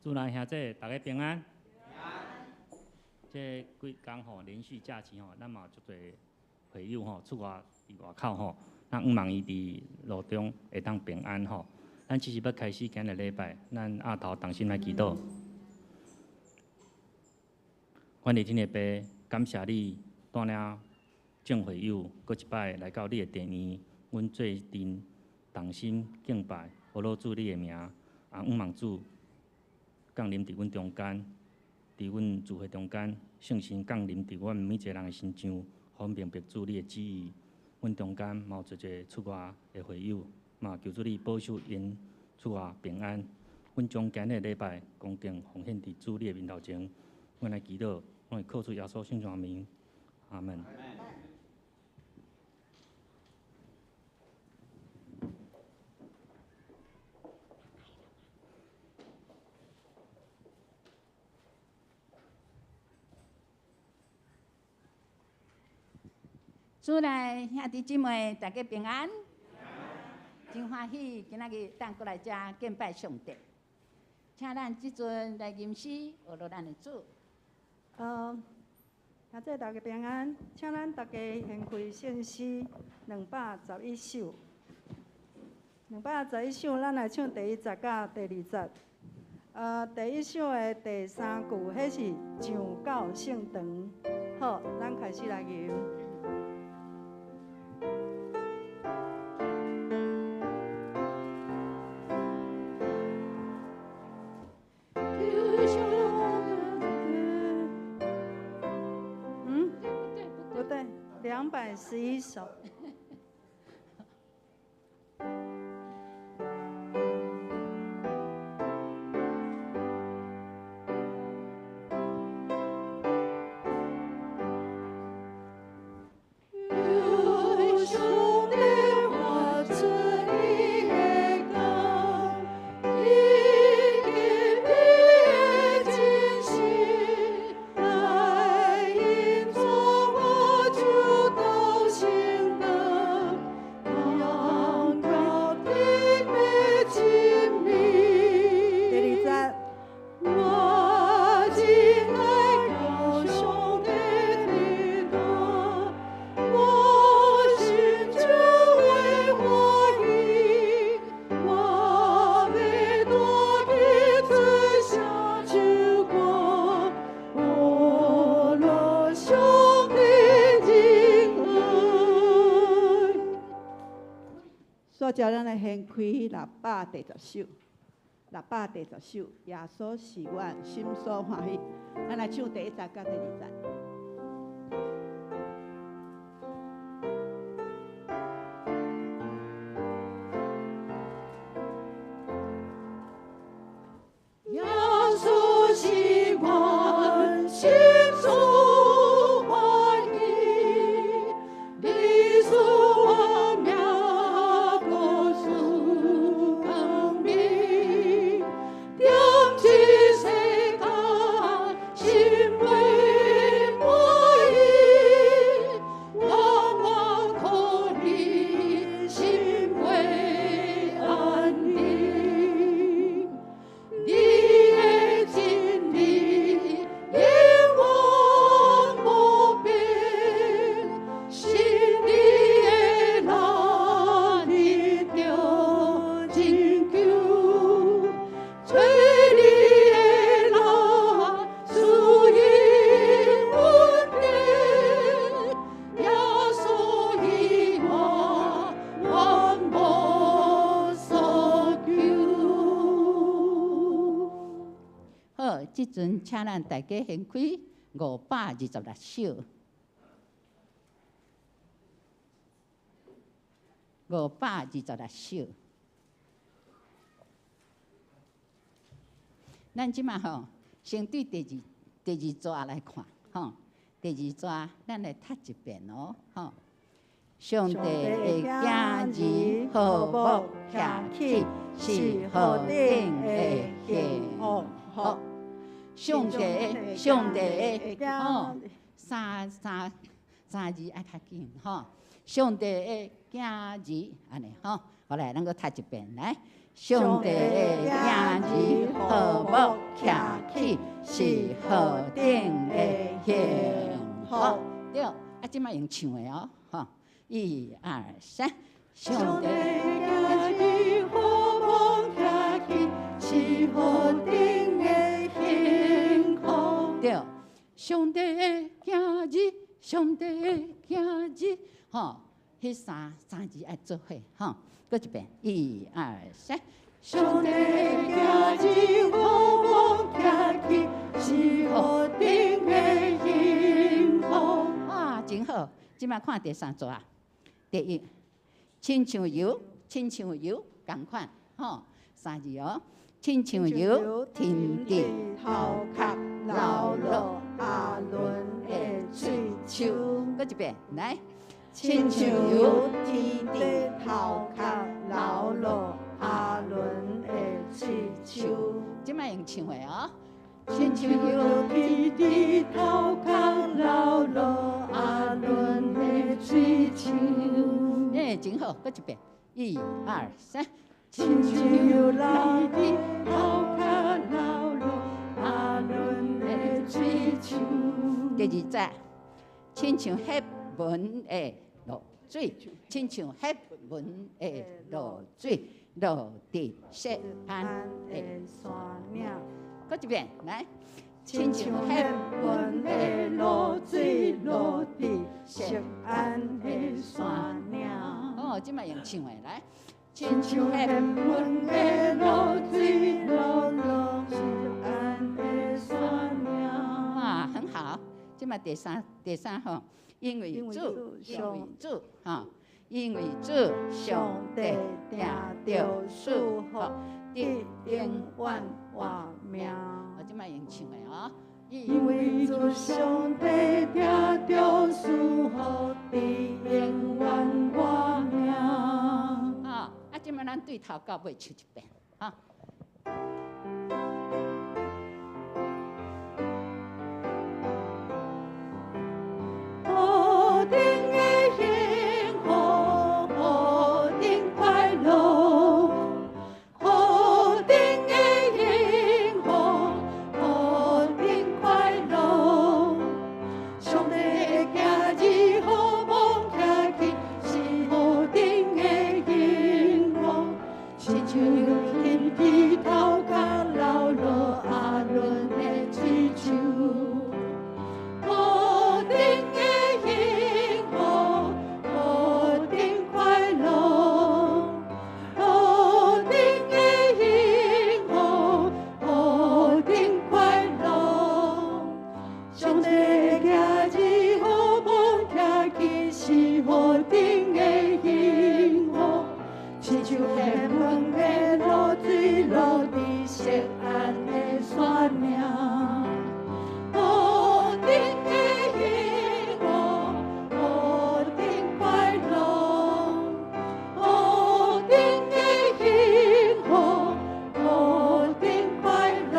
主內兄弟，大家平安。這幾工吼，連續假期吼，咱嘛有足濟會友吼出外佇外口吼，咱向望伊佇路中會當平安吼。咱這是欲開始今日禮拜，咱阿頭同心來祈禱。阮的天的父，感謝你帶領眾會友閣一擺來到你的殿院，阮做陣同心敬拜，呵咾主你的名，也向望主降臨佇阮中間，佇阮聚會中間，聖神降臨佇阮每一個人的身上，予阮明白主你的旨意。阮中間嘛有濟濟出外的會友，嘛求主你保守𪜶出外平安。阮將今日禮拜恭敬奉獻佇主你的面頭前，阮來祈禱，阮會靠主耶穌聖名名，阿門。主內兄弟姊妹，大家平安。真歡喜，今仔日當閣來遮敬拜上帝。請咱這陣來吟詩，呵咾咱的主。兄弟大家平安，請咱大家掀開聖詩211首。211首，咱來唱第一節佮第二節。第一首的第三句，彼是上到聖堂。好，咱開始來吟。不對，211首。叫咱來掀開610首，610首，耶穌是阮心所歡喜。咱來唱第一節佮第二節。耶穌是阮心所歡喜，你賜我命故事光明，踮這世間心袂滿意，我願靠你心袂安定。你的真理永遠無變，是你的力得拯救，揣你的力賜予恩典，耶穌以外阮無所求。好，這陣請咱大家掀開526首。526首。咱這馬吼，先對第二逝來看，吼，第二逝，咱來讀一遍哦，吼。上帝的囝兒和睦徛起，是何等的幸福！上帝，上帝的，吼，三三三字愛較緊，吼。上帝的囝兒，按呢吼，好來，咱閣讀一遍來。上帝的囝兒和睦徛起，是何等的幸福。對，啊，這擺用唱的哦，吼，一二三，上帝的囝兒好夢徛起，是何等的幸福。對，上帝的囝兒，上帝的囝兒，吼，彼三三字愛做伙，吼，閣一遍，一二三，上帝的囝兒好夢徛起，是何等的幸福。哇，真好！這擺看第三組啊，第一，親像油，親像油仝款，吼，三字哦，親像油停佇頭殼流落亞倫的喙鬚。閣一遍，來，親像油停佇頭殼流落亞倫的喙鬚。這擺用唱的哦，親像油停佇頭殼流落亞倫的喙鬚。欸，真好，閣一遍，一二三，親像油流佇頭殼流落亞倫的喙鬚。第二節，親像血文的露水，親像血文的露水，落佇錫安的山嶺。閣一遍，來，親像血文的露水，落佇錫安的山嶺。哦，這擺用唱的來，親像血文的露水，落落錫安的山嶺。哇，很好。這擺第三第三項，因為主，因為主，哈，因為主上帝定著賜福，得永遠活命。我這擺用唱的哦。因為主上帝定著賜福，得永遠活命。啊，啊，這擺咱對頭到尾唱一遍，哈。何等的幸福，何等快樂，何等的幸福，何等快樂。上帝的囝兒好夢徛起，是何等的幸福，親像油停佇頭殼流落亞倫的喙鬚。何等的幸福，何等快樂，何等的幸福，何等快樂。上帝的囝兒好夢徛起，是何等的幸福，親像血文的露水落佇錫安的山嶺。何等的幸福，何等快樂，何等的幸福，何等快樂。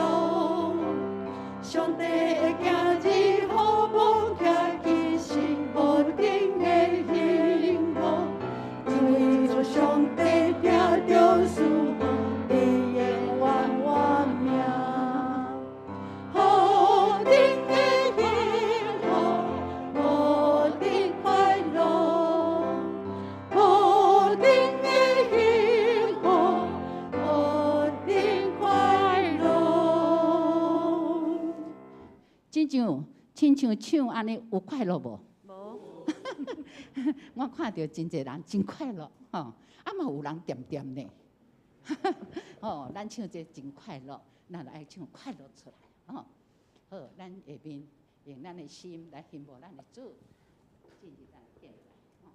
上帝的囝兒好夢徛起，是何等的幸福，因為主上帝定著賜福，得永遠活命。何等的幸福，何等快樂，何等的幸福，何等快樂。親像親像唱按呢有快樂無？無。我看著真濟人真快樂，吼，啊嘛有人恬恬呢。吼，咱唱這真快樂，咱就愛唱快樂出來，吼。好，咱下面用咱的心來欣慕咱的主，進入咱的敬拜。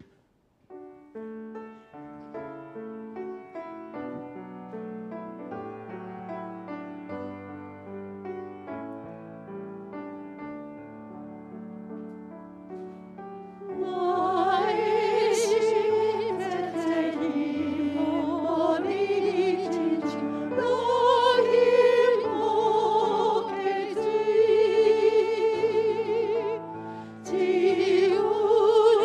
我的心切切欣慕你，親像露欣慕溪水，只有你。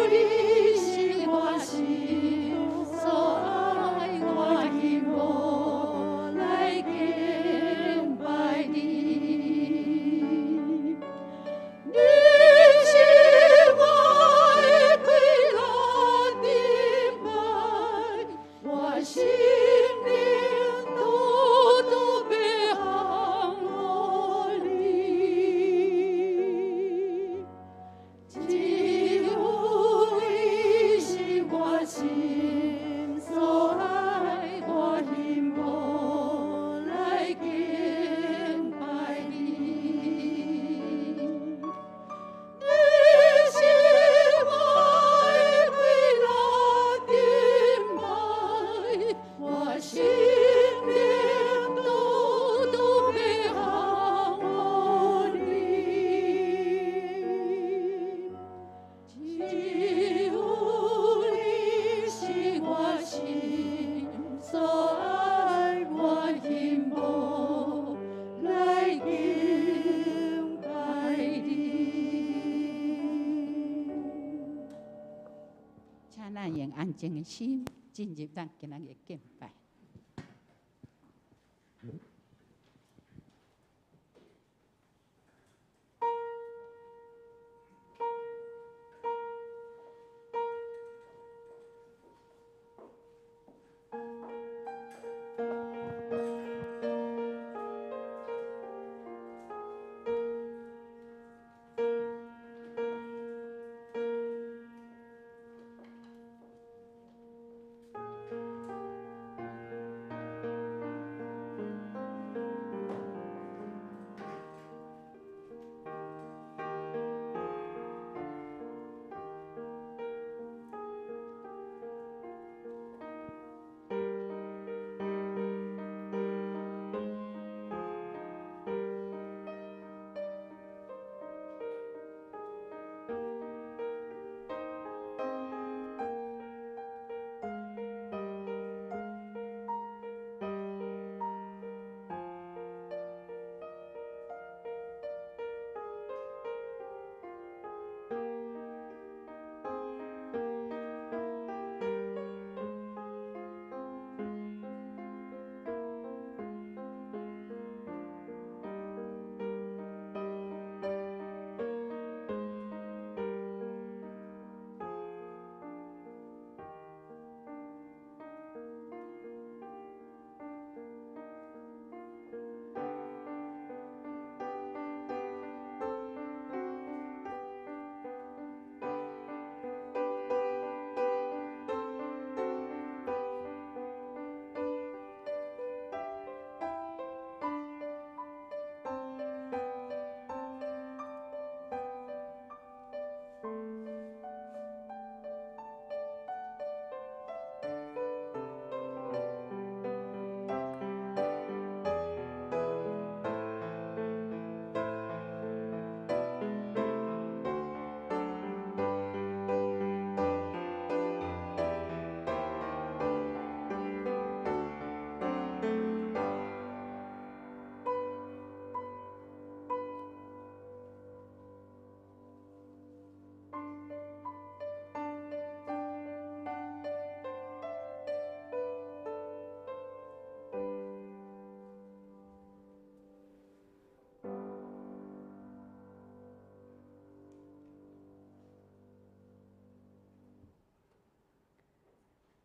請咱用安靜的心進入咱今仔日的敬拜。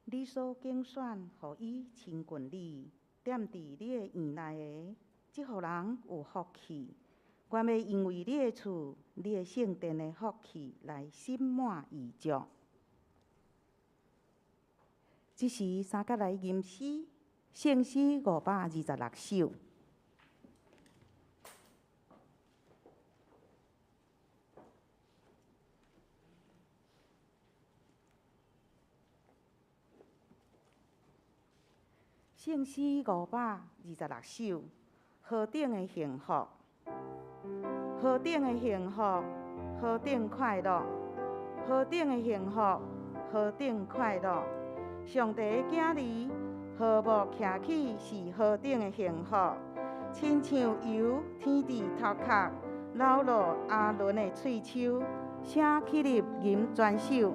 你所揀選，予伊親近你，踮佇你的院內的，這予人有福氣。願欲因為你的厝、你的聖殿的福氣來心滿意足。這時，三角來吟詩，聖詩526首。聖詩526首，何等的幸福！何等的幸福！何等快樂！何等的幸福！何等快樂！上帝的囝兒和睦徛起是何等的幸福！親像油添佇頭殼，流落亞倫的喙鬚，聲起立吟全首。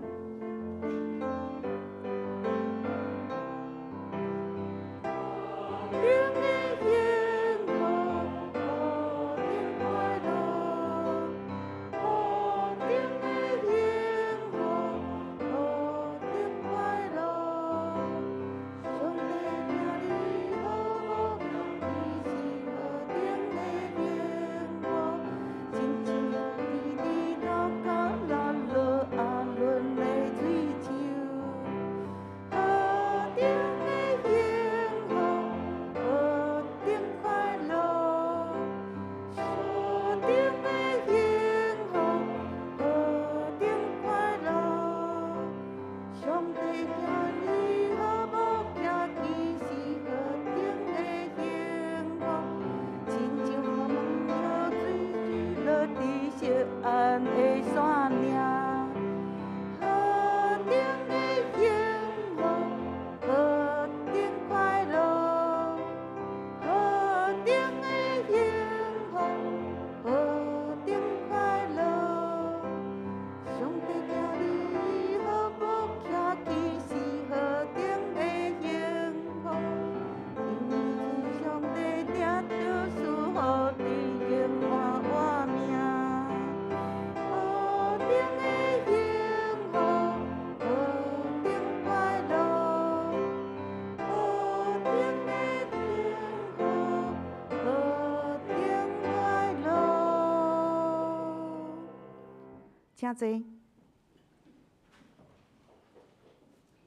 請坐。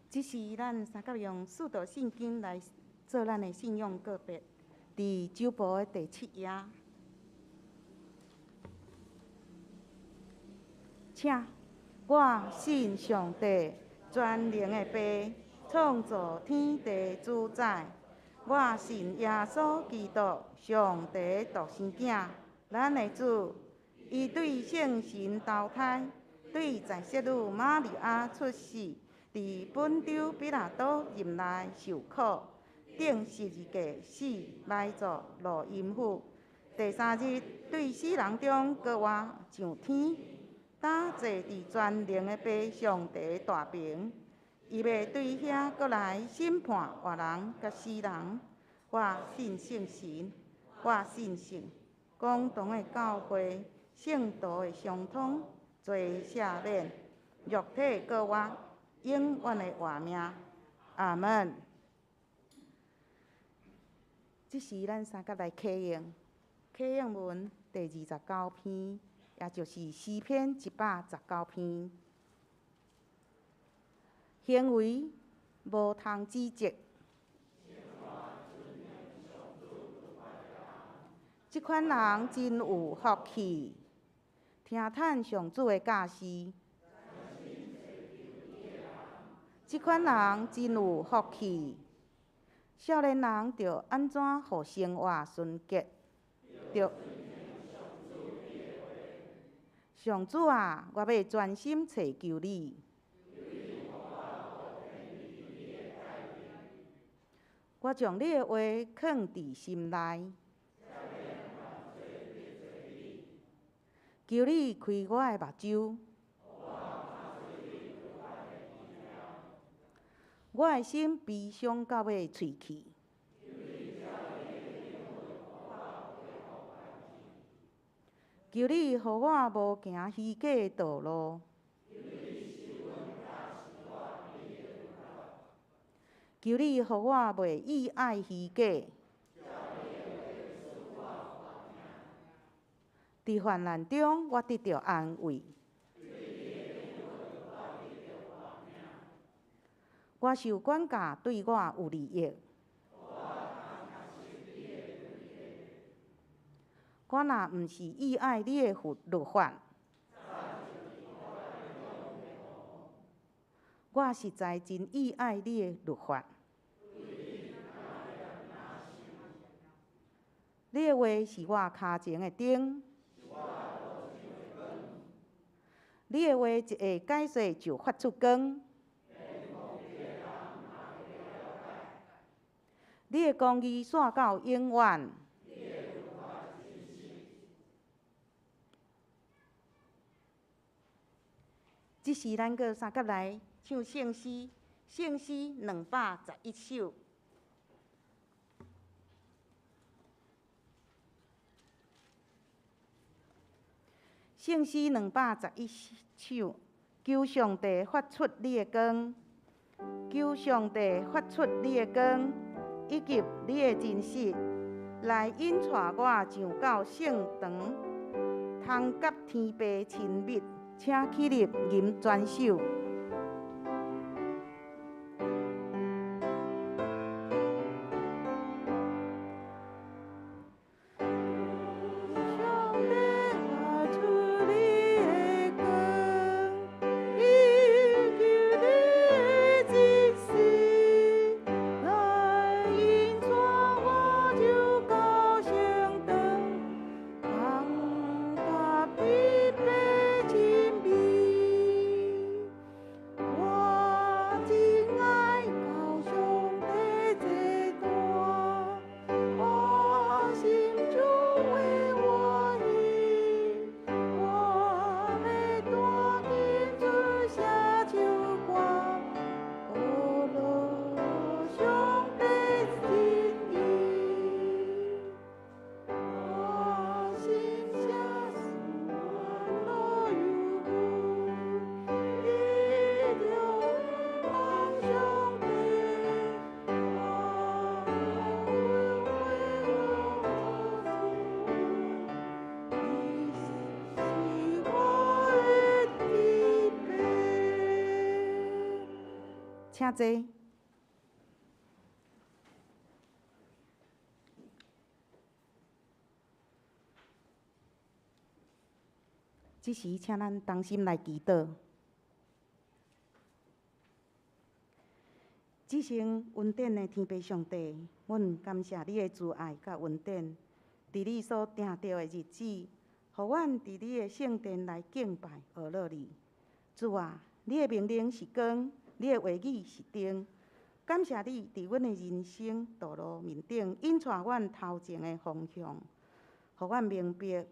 這是咱三甲用使徒信經來做咱的信仰告白，佇周報的第七頁。請，我信上帝全能的父，創造天地主宰。我信耶穌基督，上帝獨生囝，咱的主。伊對聖神投胎，對在聖女瑪利亞出世，佇本丟彼拉多任內受苦，釘十字架死，埋葬落陰府。第三日對死人中閣活上天，搭坐佇全能的父上帝大爿。伊欲對遐閣來審判活人佮死人。我信聖神，我信聖公同的教會，聖徒的相通，罪赦免，肉體閣活，永遠的活命。阿門。這時，咱三甲來啟應，啟應文第29篇，也就是詩篇119篇。行為無通指責，這款人真有福氣，聽趁上主的教示。這款人真有福氣，少年人著按怎予生活純潔？著上主啊，我欲專心揣求你。我將你的話囥佇心內，求你開我的目睭。我的心悲傷到欲碎去。求你予我無行虛假的道路。求你予我袂意愛虛假。佇患難中，我得著安慰。我受管教對我有利益。我若毋是意愛你的律法，我實在真意愛你的律法。你的話是我跤前的燈，你的話一下解說就發出光。你的公義線到永遠。這時，咱閣三甲來唱聖詩，聖詩211首。聖詩211首，求上帝發出你的光，求上帝發出你的光，以及你的真實，來引帶我上到聖堂，通佮天父親密，請起立吟全首。請坐。這時，請咱同心來祈禱。至聖恩典的天父上帝，阮感謝你的慈愛佮恩典，佇你所定著的日子，予阮佇你的聖殿來敬拜阿樂你。主啊，你的命令是光，你的話語是燈。感謝你佇阮的人生道路面頂引帶阮頭前的方向，予阮明白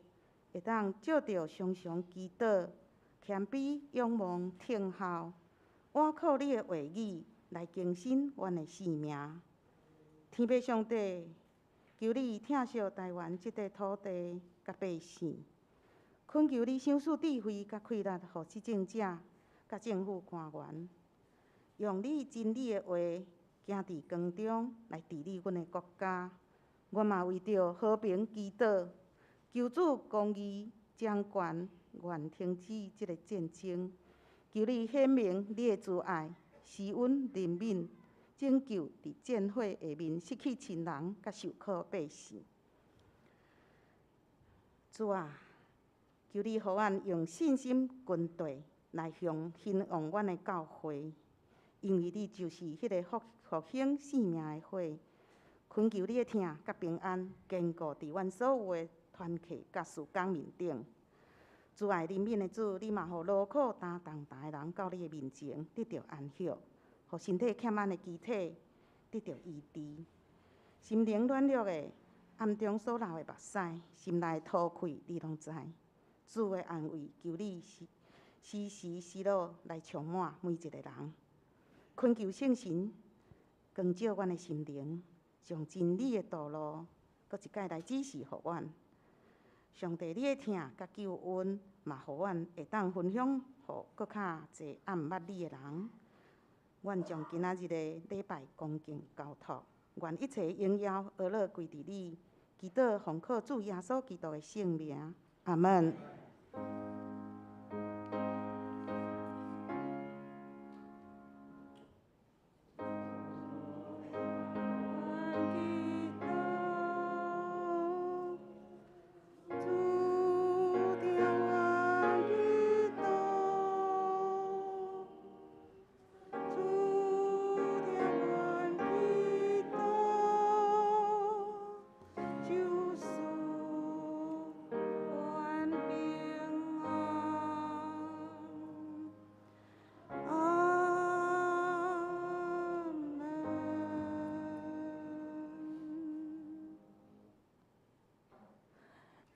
會當藉著常常祈禱、謙卑、仰望、聽候，倚靠你的話語來更新阮的生命。天父上帝，求你疼惜台灣這塊土地佮百姓，懇求你賞賜智慧佮氣力，予執政者佮政府官員，用你真理的話，行佇光中來治理阮的國家。我嘛為著和平祈禱，求主公義掌權，願停止這个戰爭。求你顯明你的慈愛，施恩憐憫，拯救佇戰火下面失去親人佮受苦的百姓。主啊，求你予阮用信心軍隊來向興旺阮的教會，因為你就是彼个復興生命的火。懇求你的疼佮平安堅固佇阮所有的團契佮事工面頂。慈愛憐憫的主，你嘛予勞苦擔重擔的人到你的面前得著安息，予身體欠安的肢體得著醫治，心靈軟弱的、暗中所流的目屎、心內塗氣，你攏知。主的安慰，求你時時時落來充滿每一个人。懇求聖神光照阮的心靈，將真理的道路，閣一擺來指示予阮。上帝，你的疼佮救恩，嘛予阮會當分享予閣較濟猶毋捌你的人。阮將今仔日的禮拜恭敬交託，願一切榮耀阿樂歸佇你。祈禱奉靠主耶穌基督的聖名，阿門。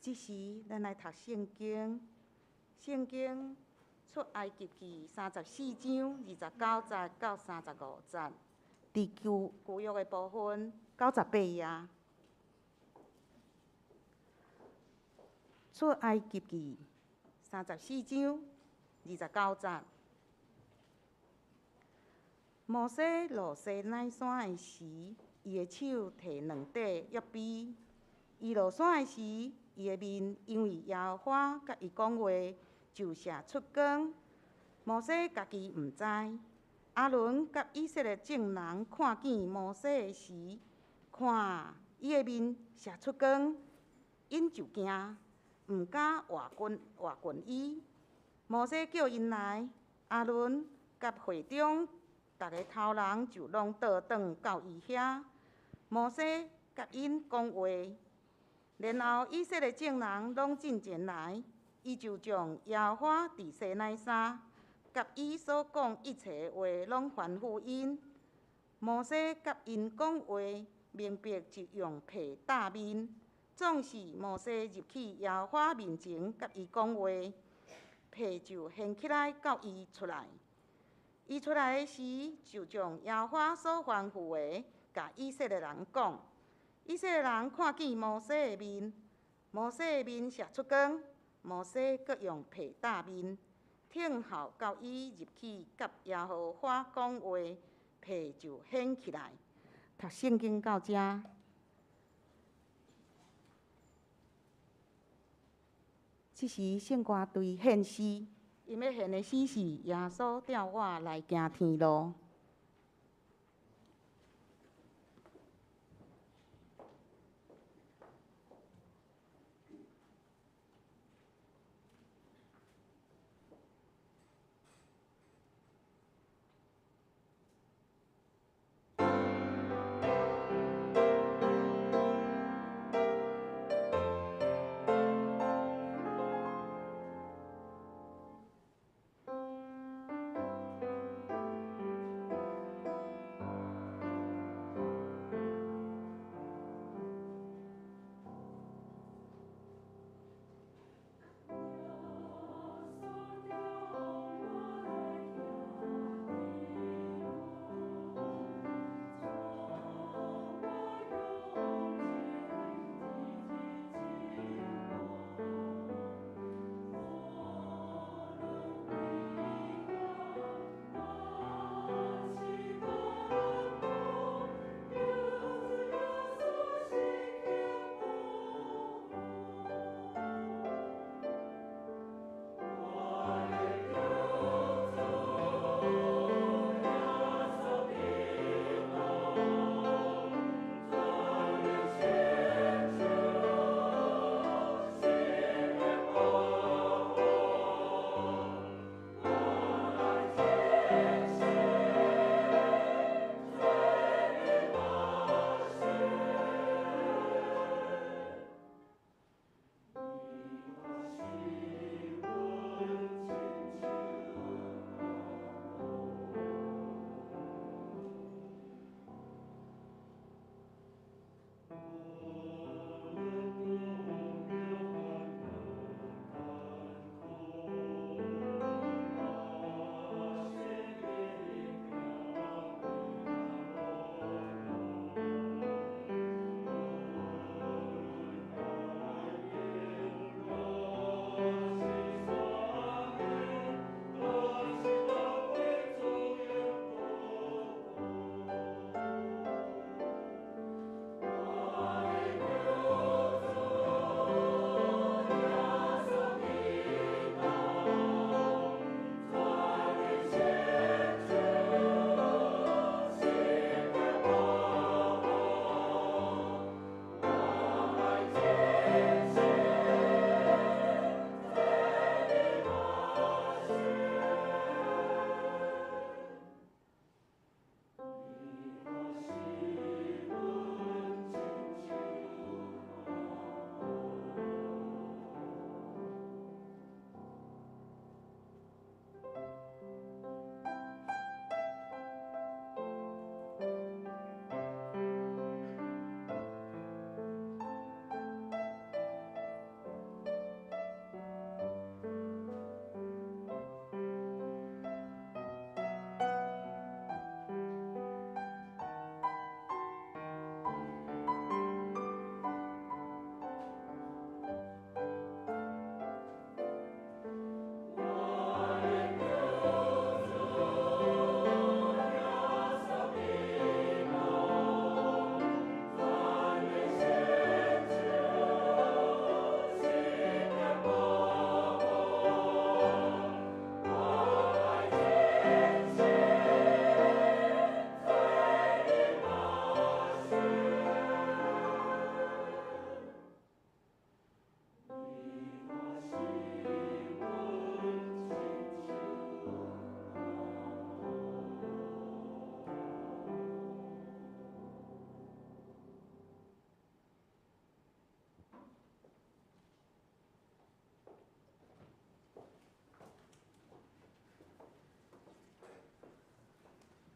這時，咱來讀聖經。聖經出埃及記34章29節到35節，佇舊約的部分98頁。出埃及記34章29節。摩西落西乃山的時，伊的手提兩塊約碑。伊落山的時，伊的面因為耶和華佮伊講話，就射出光。摩西家己毋知。亞倫佮以色列眾人看見摩西的時，看伊的面射出光，𪜶就驚，毋敢倚近伊。摩西叫𪜶來，亞倫佮會中逐个頭人就攏倒轉到伊遐。摩西佮𪜶講話。然後以色列眾人攏進前來，伊就將耶和華佇西乃山佮伊所講一切話攏吩咐𪜶。摩西佮𪜶講話，明白就用被罩面。總是摩西入去耶和華面前佮伊講話，被就掀起來到伊出來。伊出來的時，就將耶和華所吩咐的，共以色列人講。以色列人看見摩西的面，摩西的面射出光，摩西閣用被罩面，聽候到伊入去佮耶和華講話，被就掀起來。讀聖經到這，這時聖歌隊獻詩，𪜶欲獻的詩是耶穌帶我來行天路。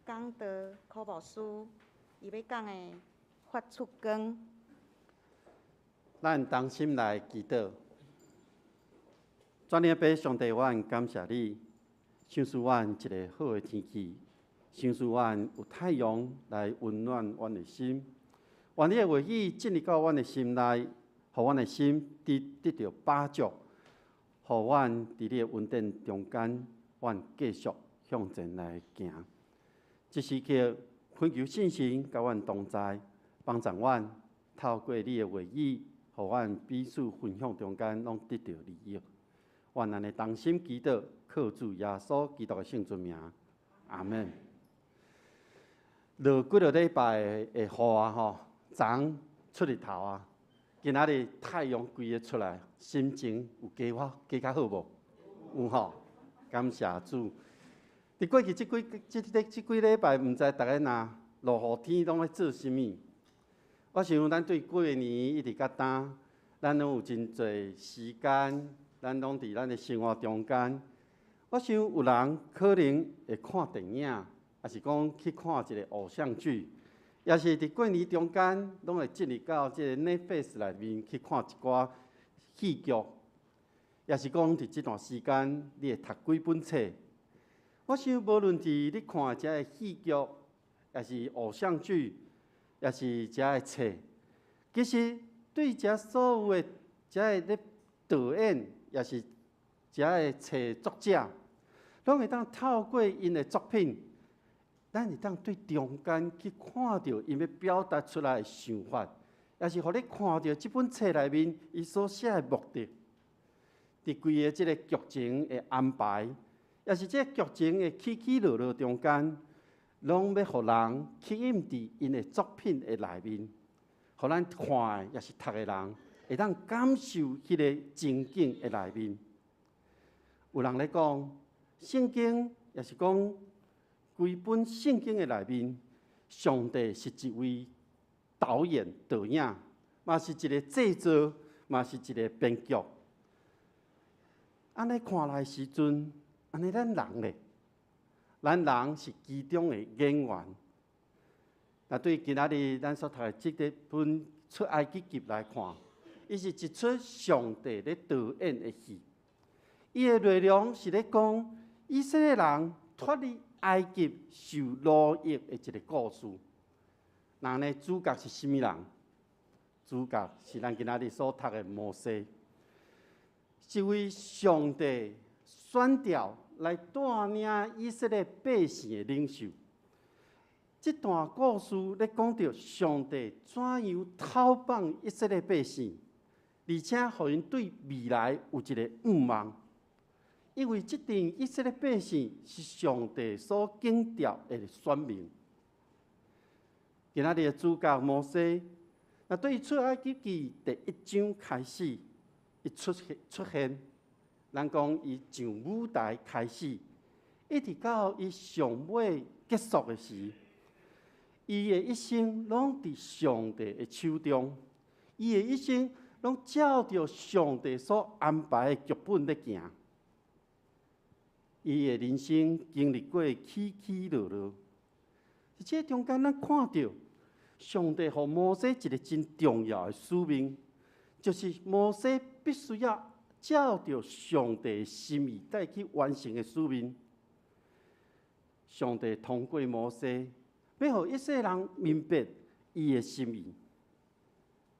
講道柯牧師，伊欲講的發出光。咱同心來祈禱。主阿爸上帝，阮感謝你，賞賜阮一个好的天氣，賞賜阮有太陽來溫暖阮的心。願你的話語進入到阮的心內，予阮的心得著飽足，予阮佇你的恩典中間，阮繼續向前來行。這時刻，懇求聖神佮阮同在，幫助阮透過你的話語，予阮彼此分享中間，攏得著利益。願咱的同心祈禱，靠主耶穌基督的聖尊名，阿門。落幾个禮拜的雨啊，吼，昨出日頭啊，今仔日太陽規个出來，心情有加好加較好無？有吼，感謝主。佇過去這幾這這這幾禮拜，毋知逐家若落雨天攏咧做啥物？我想咱對過年一直到今，咱攏有真濟時間，咱攏佇咱的生活中間。我想有人可能會看電影，抑是講去看一个偶像劇，抑是佇過年中間，攏會進入到這个 Netflix 內面去看一寡戲劇，抑是講佇這段時間，你會讀幾本冊。我想，無論是你看這个戲劇，抑是偶像劇，抑是這个冊，其實對這所有的這个咧導演，抑是這个冊作者，攏會當透過𪜶的作品，咱會當對中間去看著𪜶欲表達出來的想法，抑是予你看著這本冊內面伊所寫的目的，佇規个這个劇情的安排，抑是這个劇情的起起落落中間，攏欲予人吸引佇𪜶的作品的內面，予咱看的抑是讀的人，會當感受彼个情景的內面。有人咧講，聖經抑是講規本聖經的內面，上帝是一位導演、導演，嘛是一个製作，嘛是一个編劇。按呢看來時陣，按呢咱人咧，咱人是其中的演員。那對今仔日咱所讀的這个本出埃及記來看，伊是一齣上帝咧導演的戲。伊的內容是咧講以色列人脫離埃及受奴役的一个故事。那呢，主角是啥物人？主角是咱今仔日所讀的摩西，是位上帝選召來帶領以色列百姓的領袖。這段故事咧講著上帝怎樣敨放以色列百姓，而且予𪜶對未來有一个向望。因為這陣以色列百姓是上帝所揀召的選民。今仔日的主角摩西，那對出埃及記第一章開始，伊出現出現，咱講伊上舞台開始，一直到伊上尾結束的時，伊的一生攏佇上帝的手中，伊的一生攏照著上帝所安排的劇本咧行。伊的人生經歷過起起落落，佇這中間，咱看著上帝予摩西一个真重要的使命，就是摩西必須要照著上帝心意帶去完成的使命。上帝通過摩西，欲予以色列人明白伊的心意。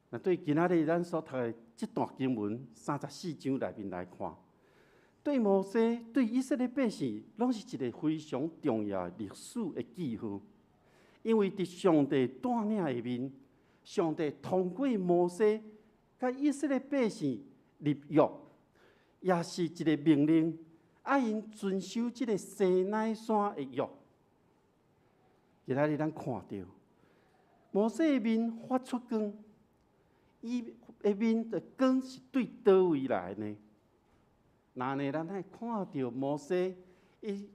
那對今仔日咱所讀的這段經文34章內面來看，對摩西、對以色列百姓，攏是一个非常重要的歷史的記號。因為佇上帝帶領下面，上帝通過摩西，佮以色列百姓立約，也是一个命令，愛𪜶遵守這个西奈山的約。今仔日咱看著摩西的面發出光，伊的面的光是對佗位來的呢？那呢，咱愛看著摩西，伊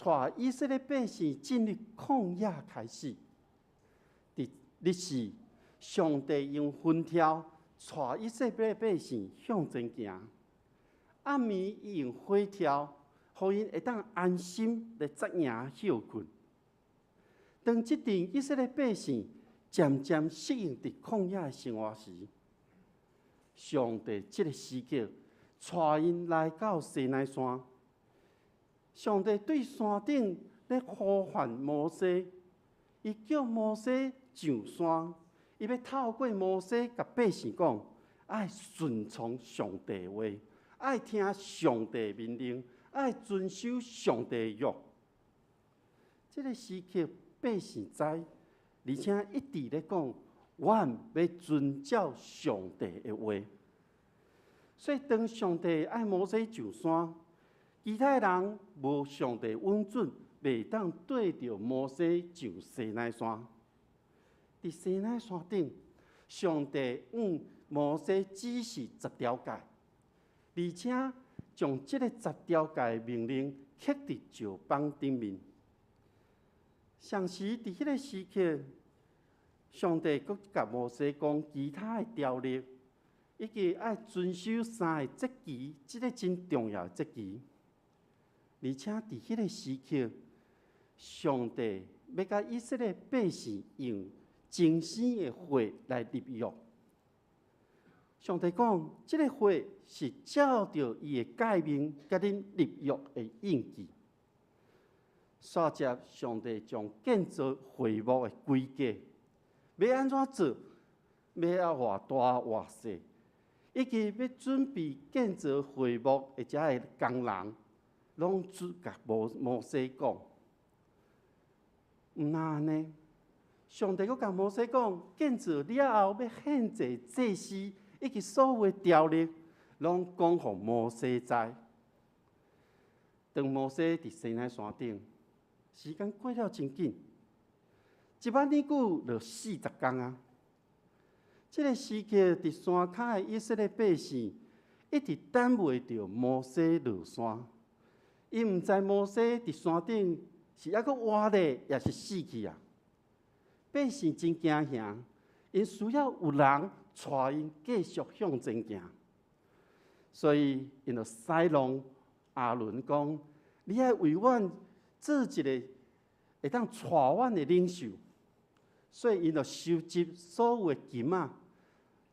帶以色列百姓進入曠野開始，佇日時，上帝用雲柱帶以色列百姓向前行；暗暝伊用火柱，予𪜶會當安心來紮營歇睏。當這陣以色列百姓漸漸適應佇曠野的生活時，上帝這个時刻帶𪜶來到西奈山。上帝對山頂咧呼喚摩西，伊叫摩西上山，伊欲透過摩西共百姓講，愛順從上帝話，愛聽上帝命令，愛遵守上帝約。這个時刻，百姓知，而且一直咧講，阮欲遵照上帝的話。所以當上帝愛摩西上山，其他人無上帝允准，袂當綴著摩西上西奈山。佇西奈山頂，上帝向摩西指示十條誡，而且將這个十條誡命令刻佇石枋頂面。同時佇彼个時刻，上帝閣共摩西講其他的條例，以及愛遵守三個節期，這个真重要的節期。而且佇彼个時刻，上帝欲共以色列百姓用精生的火來立約。上帝講，這个火是照著伊的誡命共恁立約的印記。煞接上帝將建造會幕的規格，欲按怎做，欲啊偌大偌細，以及欲準備建造會幕的這个工人，攏總共摩西講。毋但按呢，上帝閣共摩西講，建造了後欲獻祭祭司，以及所有的條例，攏講予摩西知。當摩西佇西奈山頂，時間過了真緊，一萬年久就40工啊！這个時刻，佇山跤的以色列百姓一直等袂著摩西落山，𪜶毋知摩西佇山頂是猶閣活咧，抑是死去啊！百姓真驚惶，𪜶需要有人帶𪜶繼續向前行，所以𪜶就使弄亞倫講：你愛為阮做一个會當帶阮的領袖。所以𪜶就收集所有的金仔，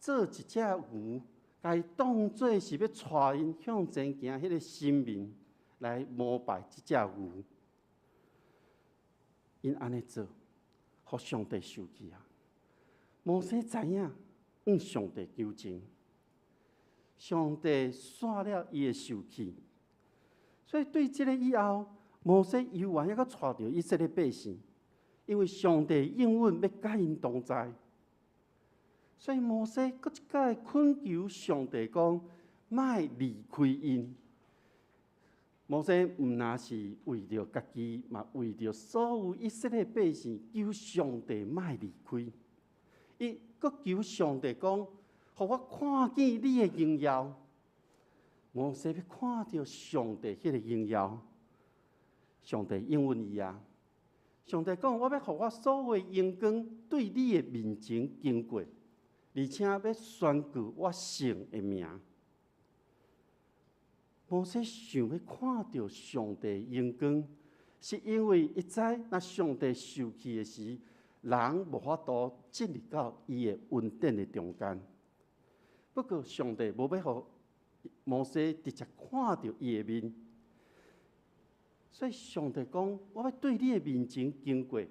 做一隻牛，共伊當做是欲帶𪜶向前行彼个神明來膜拜這隻牛。𪜶按呢做，予上帝受氣啊！摩西知影，向上帝求情，上帝煞了伊的受氣。所以對這个以後，摩西猶原猶閣帶著以色列百姓，因為上帝應允欲佮𪜶同在。所以摩西閣一擺懇求上帝講，莫離開𪜶。摩西毋但是為著家己，嘛為著所有以色列百姓求上帝莫離開。伊閣求上帝講，予我看見你的榮耀。摩西欲看著上帝彼个榮耀，上帝應允伊啊！上帝講，我欲予我所有的榮光對你的面前經過，而且欲宣告我聖的名。摩西想欲看著上帝榮光，是因為伊知若上帝受氣的時，人無法度進入到伊的恩典的中間。不過上帝無欲予摩西直接看著伊的面，所以上帝講：我欲對你的面前經過，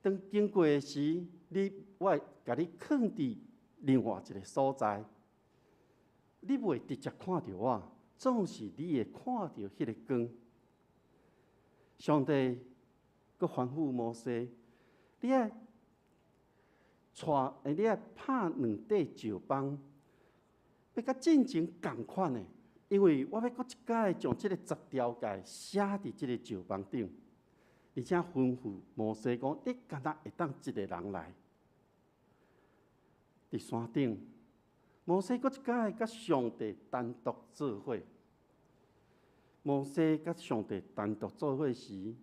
當經過的時，我會共你囥佇另外一个所在，你袂直接看著我，總是你會看著彼个光。上帝閣吩咐摩西：你愛拍兩塊石枋，欲佮進前仝款的，因為我欲閣一擺將這个十條誡寫佇這个石枋頂，而且吩咐摩西講：你敢若會當一个人來。佇山頂，摩西閣一擺佮上帝單獨做伙。摩西佮上帝單獨做伙時，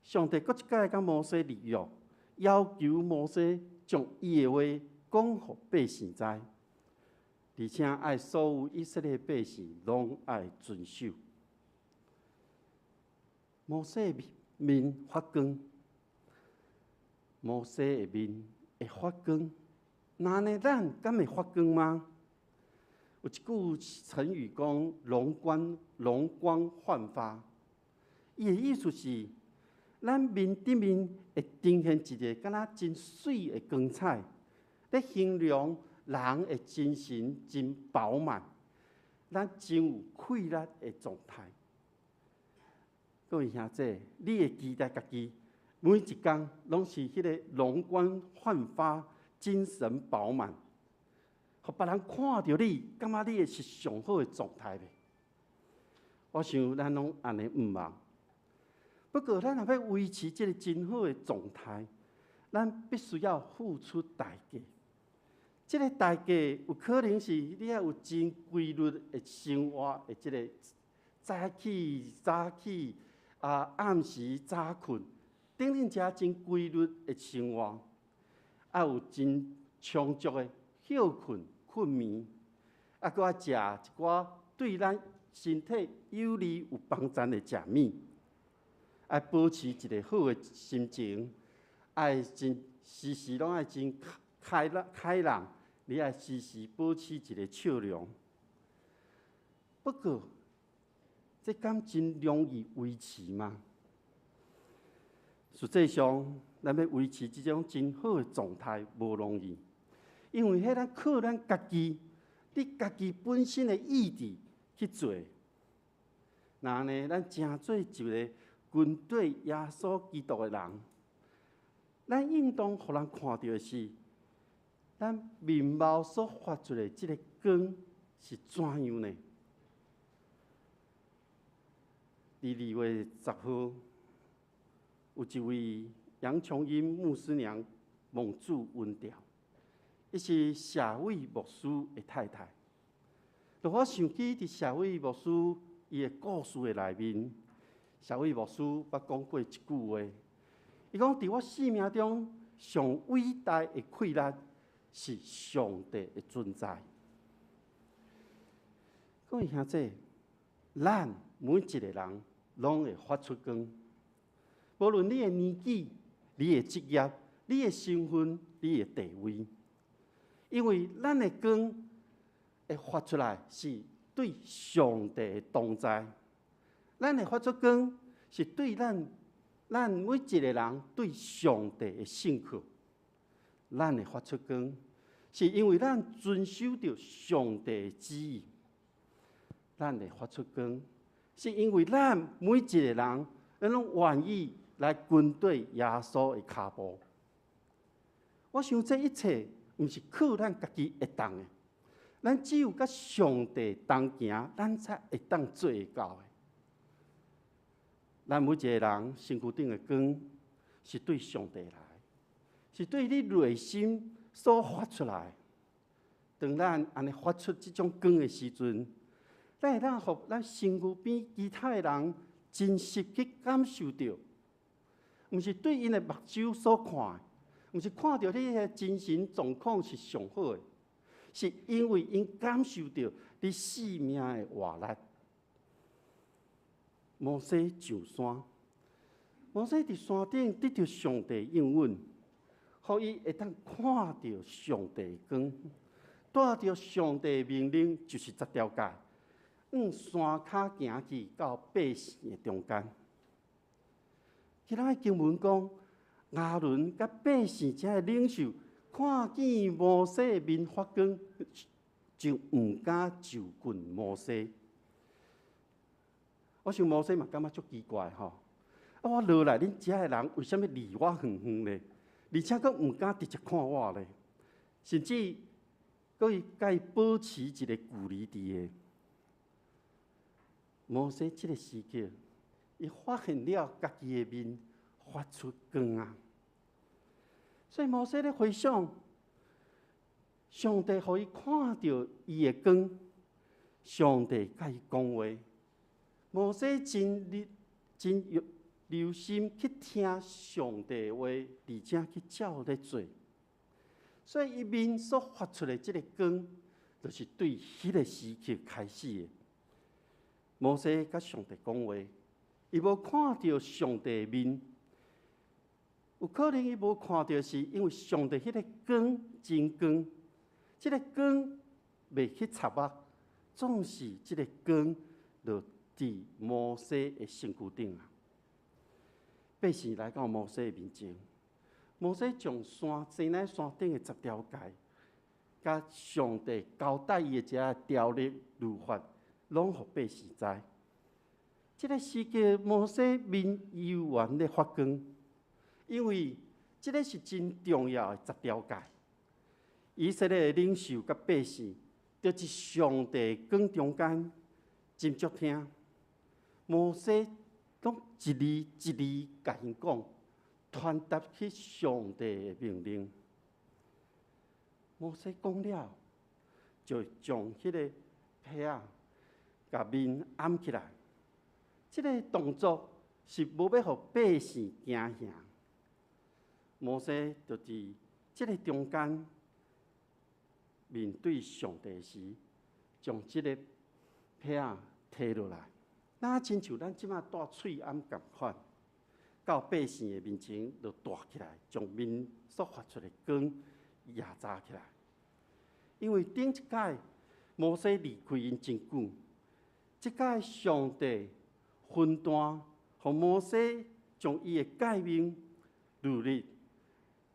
上帝閣一擺佮摩西立約，要求摩西將伊的話講予百姓知，而且愛所有以色列百姓攏愛遵守。摩西面發光，摩西的面會發光，那呢咱敢會發光嗎？有一句成語講“容光煥發”，伊的意思是，咱面頂面會呈現一个敢若真媠的光彩，咧形容人的精神真飽滿，咱真有氣力的狀態。各位兄弟，你會期待家己每一工攏是彼个容光煥發、精神飽滿，予別人看著你，感覺你的是上好的狀態袂？我想咱攏按呢向望。不過，咱若欲維持這个真好的狀態，咱必須要付出代價。這个代價有可能是你愛有真規律的生活的這个早起早起啊，暗時早睏，等等遮真規律的生活，愛有真充足的歇睏睏眠，啊，閣愛食一寡對咱身體有利有幫助的食物，愛保持一个好的心情，愛真時時攏愛真開朗開朗，你愛時時保持一个笑容。不過，這敢真容易維持嗎？實際上，咱欲維持這種真好的狀態無容易，因為彼咱靠咱家己，你家己本身的意志去做。那呢，咱成做一个跟隨耶穌基督的人，咱應當予人看著的是，咱面貌所發出的這个光是怎樣呢？佇2月10號，有一位楊瓊英牧師娘蒙主恩召，伊是謝偉牧師的太太。讓我想起佇謝偉牧師伊的故事的內面，謝偉牧師捌講過一句話，伊講佇我生命中上偉大的氣力是上帝的存在。各位兄弟，咱每一个人攏會發出光，無論你的年紀、你的職業、你的身份、你的地位，因為咱的光會發出來是對上帝的同在，咱會發出光是對咱每一个人對上帝的信靠，咱會發出光是因為咱遵守著上帝的旨意，咱會發出光是因為咱每一个人，咱攏願意來跟隨耶穌的跤步。我想這一切毋是靠咱家己會當的，咱只有佮上帝同行，咱才會當做會到的。咱每一个人身軀頂的光，是對上帝來，是對你內心所發出來。當咱按呢發出這種光的時陣，咱會當予咱身軀邊其他的人真實去感受著，毋是對𪜶的目睭所看的，毋是看著你的精神狀況是上好的，是因為𪜶感受著你生命的活力。摩西上山，摩西佇山頂得著上帝應允，予伊會當看著上帝的光，帶著上帝的命令，就是十條誡，往山跤行去到百姓的中間。今仔日經文講，亞倫佮百姓遮的領袖看見摩西的面發光，就毋敢就近摩西。我想摩西嘛感覺足奇怪吼，啊我落來，恁遮的人為啥物離我遠遠咧？而且閣毋敢直接看我咧，甚至閣伊共伊保持一个距離佇个。摩西這个時刻，伊發現了家己的面發出光啊！所以摩西咧回想，上帝予伊看著伊的光，上帝共伊講話。摩西真真留心去聽上帝的話，而且去照咧做。所以伊面所發出的這个光，就是對彼个時刻開始的。摩西佮上帝講話，伊無看著上帝的面。有可能伊無看著，是因為上帝彼个光真光，這个光袂去插目，總是這个光就佇摩西的身軀頂啊。百姓來到摩西的面前，摩西將山西奈山頂的十條誡，佮上帝交代伊的這个條例律法，攏予百姓知。這个時間，摩西面猶原咧發光，因為這个是真重要的十條誡。以色列的領袖佮百姓，佇這上帝光中間，斟酌聽。摩西攏一字一字共𪜶講，傳達去上帝的命令。摩西講了，就將彼个被仔共面掩起來。這个動作是無欲予百姓驚嚇。摩西就佇這个中間面對上帝時，將這个被仔提落來，若親像咱這馬戴喙罨仝款，到百姓的面前就戴起來，將面所發出的光掩遮起來。因為頂一擺摩西離開𪜶真久，這擺上帝分段，予摩西將伊的誡命、律例、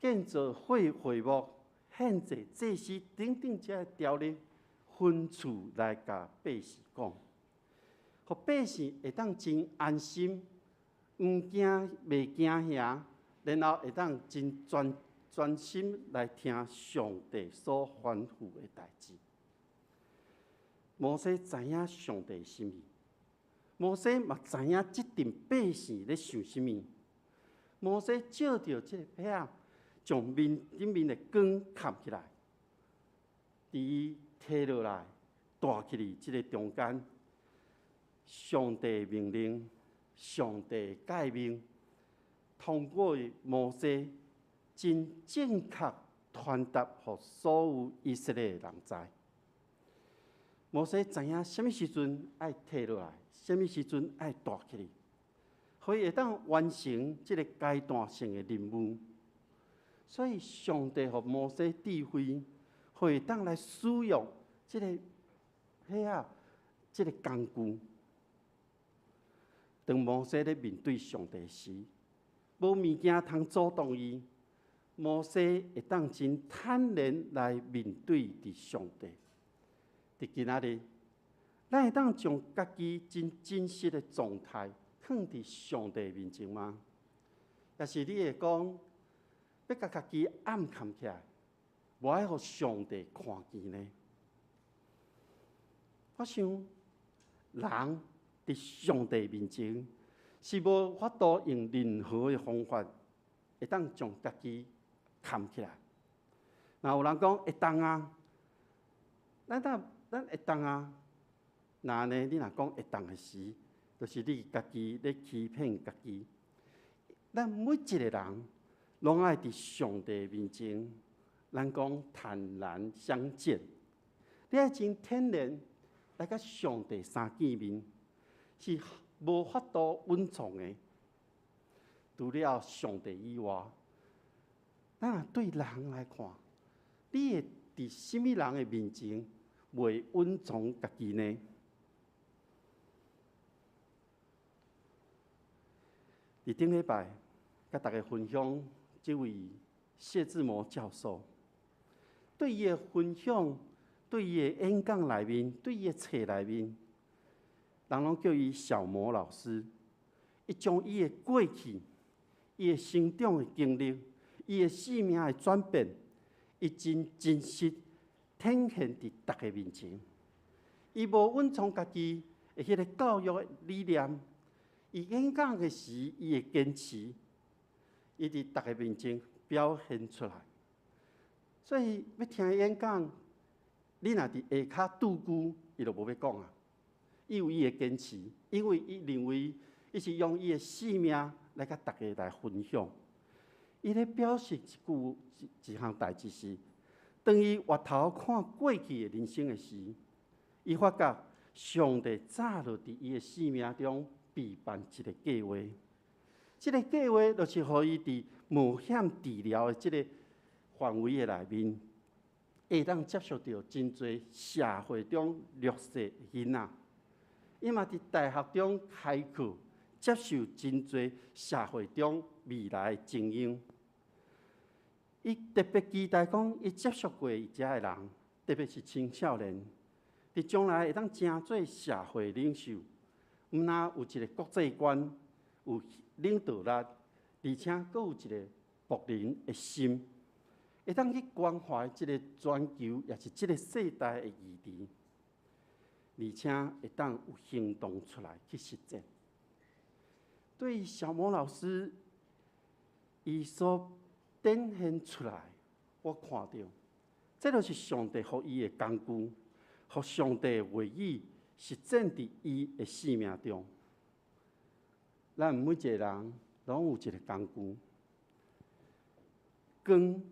建造會幕、獻祭、祭司等等這个條例分次來共百姓講，予百姓會當真安心，毋驚袂驚嚇，然後會當真專專心來聽上帝所吩咐的代誌。摩西知影上帝心意，摩西嘛知影這陣百姓咧想啥物。摩西借著這个被仔，將面頂面的光蓋起來，佇伊提落來，帶起去這个中間，上帝命令，上帝誡命，通過摩西真正確傳達予所有以色列的人知。摩西知影啥物時陣愛提落來，啥物時陣愛帶起去，予伊會當完成這个階段性的任務。所以上帝予摩西智慧，予伊會當來使用這个彼仔，這个工具。當摩西咧面對上帝時，無物件通阻擋伊，摩西會當真坦然來面對佇上帝。佇今仔日，咱會當將家己真真實的狀態囥佇上帝面前嗎？抑是你會講，欲共家己掩藏起來，無愛予上帝看見呢？我想，人佇上帝面前是無法度用任何的方法，會當將家己藏起來。若有人講會當啊，咱當咱會當啊，若按呢，你若講會當的時，就是你家己咧欺騙家己。咱每一个人攏愛佇上帝面前，咱講坦然相見。你愛真坦然來佮上帝相見面，是無法度隱藏的。除了上帝以外，咱若對人來看，你會佇啥物人的面前袂隱藏家己呢？佇頂禮拜，佮大家分享這位謝志摩教授對伊的分享，對伊的演講內面，對伊的冊內面，人攏叫伊小摩老師。伊將伊的過去、伊的成長的經歷、伊的生命的轉變，伊真真實展現佇大家面前。伊無隱藏家己的彼个教育的理念，伊演講的時，伊會堅持，伊佇大家面前表現出來。所以欲聽伊演講，你若佇下跤拄久，伊就無欲講啊。伊有伊的堅持，因為伊認為伊是用伊的生命來佮大家來分享。伊咧表示一句一項代誌是：當伊回頭看過去的人生的時，伊發覺上帝早就佇伊的生命中備辦一个計劃。這个計劃就是予伊佇冒險治療的這个範圍的內面，會當接觸著真濟社會中弱勢囡仔。伊嘛佇大學中開課，接受真濟社會中未來的精英。伊特別期待講，伊接觸過伊遮的人，特別是青少年，佇將來會當成做社會領袖，毋但有一個國際觀，有領導力，而且閣有一個僕人的心，會當去關懷這个全球，也是這个世代的議題，而且會當有行動出來去實踐。對小摩老師，伊所展現出來，我看著，這就是上帝予伊的工具，予上帝的話語實踐佇伊的生命中。咱每一个人攏有一个工具，光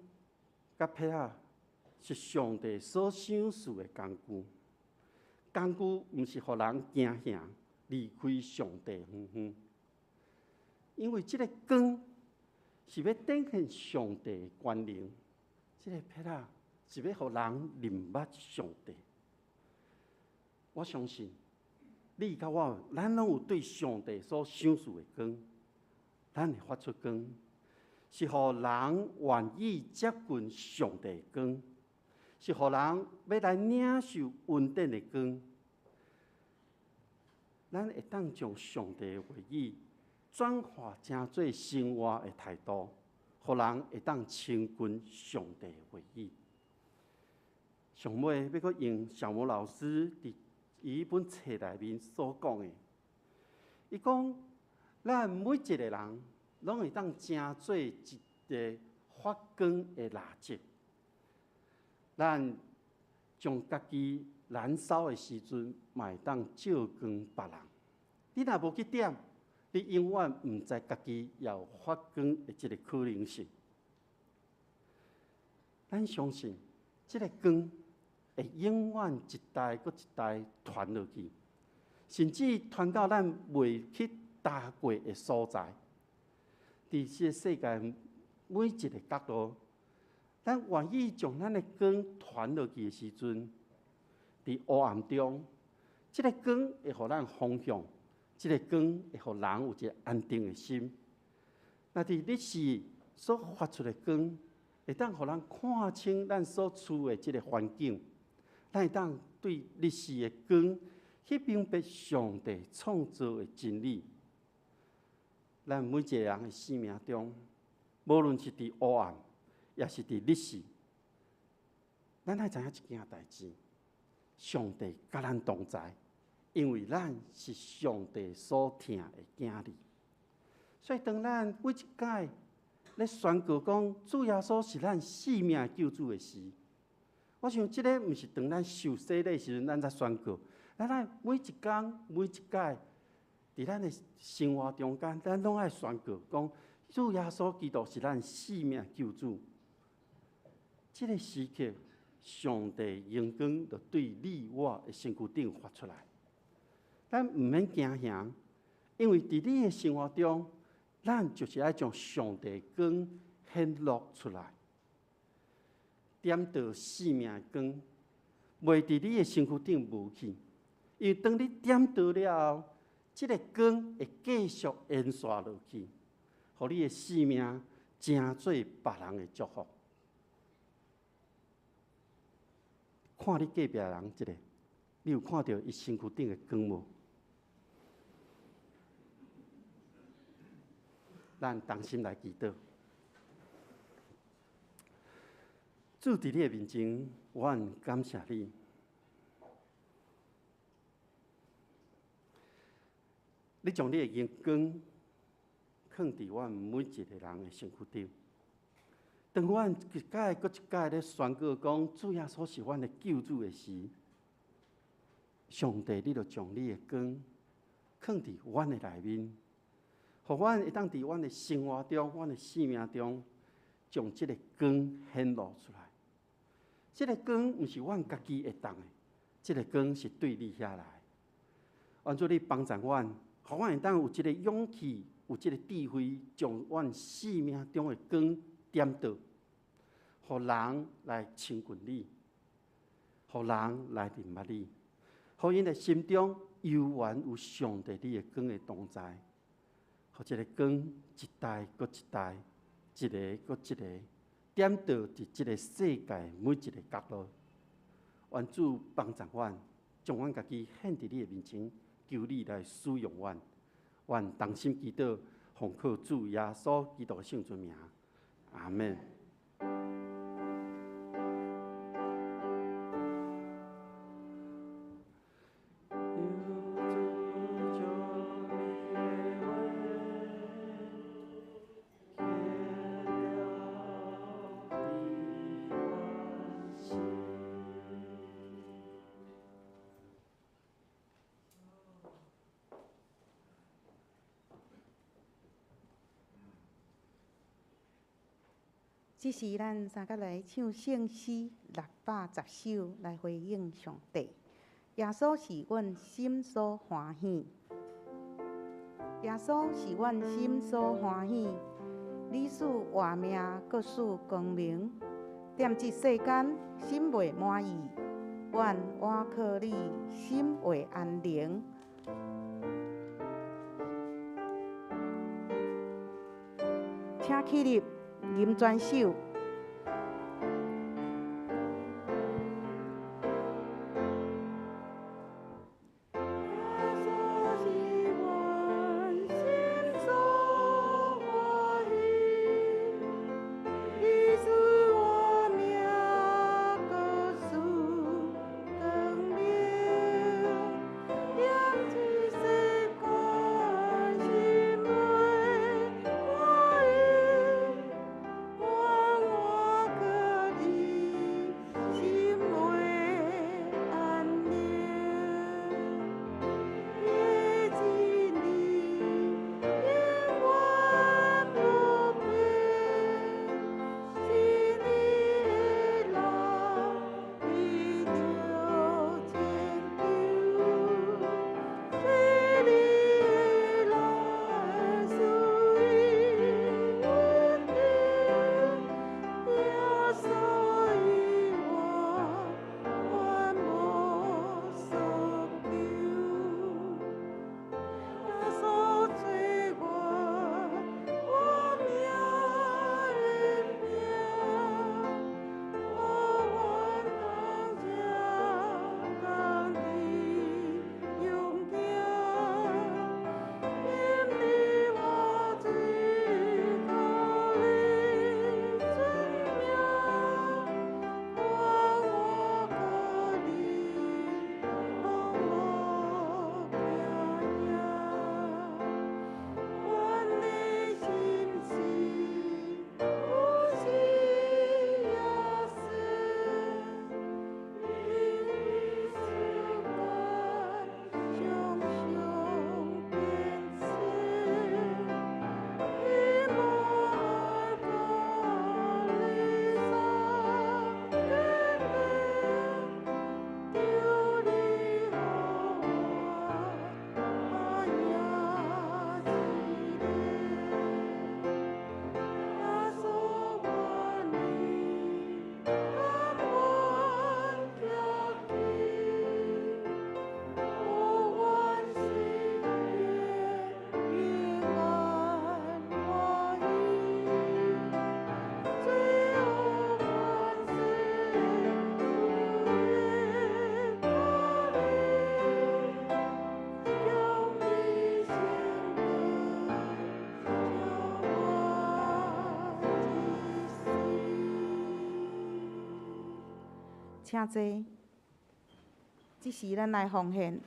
佮撇仔是上帝所賞賜的工具。工具毋是予人驚嚇，離開上帝遠遠，因為這个光是欲展現上帝的權能，這个撇仔是欲予人認捌上帝。我相信你佮我，咱攏有對上帝所賞賜的光，咱會發出光，是予人願意接近上帝的光，是予人欲來領受恩典的光。咱會當將上帝的話語轉化成做生活的態度，予人會當親近上帝的話語。上尾欲閣用小摩老師佇伊彼本冊內面所講的，伊講咱每一個人攏會當成做一个發光的蠟燭。咱將家己燃燒的時陣，嘛會當照光別人。你若無去點，你永遠毋知家己也有發光的這个可能性。咱相信，這个光會永遠一代閣一代傳落去，甚至傳到咱未去踏過的所在。佇這个世界每一个角落，咱願意將咱的光傳落去的時陣，佇黑暗中，這个光會予咱方向，這个光會予人有一个安定的心。若佇日時所發出的光，會當予人看清咱所處的這个環境，咱會當對日時的光去明白上帝創造的真理。咱每一个人的生命中，無論是佇黑暗，抑是佇日時，咱愛知影一件代誌：上帝佮咱同在，因為咱是上帝所疼的囝兒。所以，當咱每一擺咧宣告講主耶穌是咱性命救主的時，我想這个毋是當咱受洗禮時陣，咱才宣告。咱愛每一工每一擺，佇咱的生活中間，咱攏愛宣告講主耶穌基督是咱性命救主。這个時刻，上帝榮光就對你我的身軀頂發出來。咱毋免驚嚇，因為佇你的生活中，咱就是愛將上帝光顯露出來，點著生命的光，袂佇你的身軀頂無去。因為當你點著了後，這个光會繼續延續落去，予你的生命成做別人的祝福。看你隔壁人一个，你有看著伊身軀頂的光無？咱同心來祈禱。主佇你的面前，我很感謝你。你將你的榮光囥佇阮每一个人的身軀頂。當阮一擺閣一擺咧宣告講主耶穌是阮的救主的時，上帝，你就將你的光囥佇阮的內面，予阮會當佇阮的生活中、阮的生命中，將這个光顯露出來。這个光毋是阮家己會當的，這个光是對你遐來。願主你幫助阮，予阮會當有這个勇氣、有這个智慧，將阮生命中的光點著，予人來親近你，予人來認捌你，予𪜶的心中猶原有上帝你的光的同在，予這个光一代閣一代，一个閣一个點著佇這个世界每一个角落。願主幫助阮，將阮家己獻佇你的面前，求你來使用阮。阮同心祈禱，奉靠主耶穌基督的聖尊名，阿們。這時，咱三個來唱聖詩610首來回應上帝。耶穌是阮心所歡喜，耶穌是阮心所歡喜。你賜活命，閣賜光明，踮這世間心袂滿意，願倚靠你，心會安寧。請起立。吟全首。請坐。這時，咱來奉獻。